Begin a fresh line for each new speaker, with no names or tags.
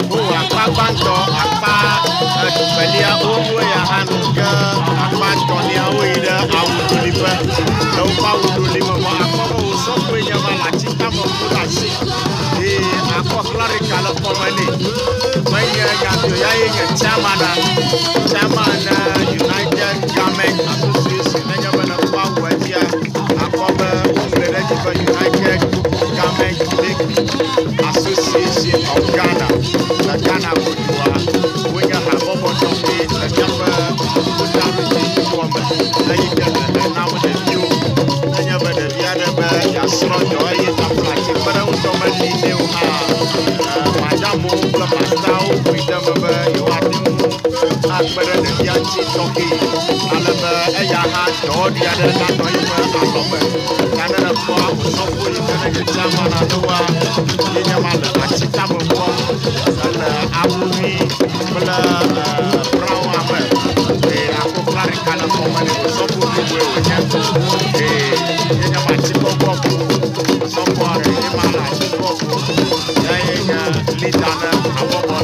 Wowɔ akpa gbãtɔ, akpa evelia woɖo ya hã nu ke akpa etɔ̃lia woyi ɖe awuɖoliƒe. Le woƒe awuɖoli me vɔ akpɔ be wosɔfoe nye ma le ati tame ƒu ɖe asi eye akpɔ klarika le kɔme nɛ. Menye nyadzɔ ya ye nye chairman a chairman na United Garment Association nenye be nekpɔ awua dzia akpɔ be woŋlɔe ɖe edzi be United Garment Making Association of Ghana le Ghana godoa wonye habɔbɔ tɔxɛ le míaƒe kutaɖodzinutoa me eyi ke hehe nam ɖeviwo nenye be ɖevi aɖe be yeasrɔ̃ dɔ eye taflatse kpeɖeŋutɔ meli nɛ o hã madamewo kple pastawo ƒoe ɖe eme be yewoate ŋu akpe ɖe ɖevia ŋuti tɔxɛ ale be eya hã dɔwɔɖui aɖe nanɔ eƒe alɔme. Ta ne èkpɔ osɔfo yi ke nenye chairman aloa ye nye ma le ati tame kpɔm ele awu ɣi kple brown ame eye akpokpla ɖeka le kɔme nɛ osɔfo bliboe wònye eye ye nye ma ati kɔkɔ ƒo osɔfoa ɖe ye ma le ati kɔkɔ ƒo ya ye nye leader ne habɔbɔ.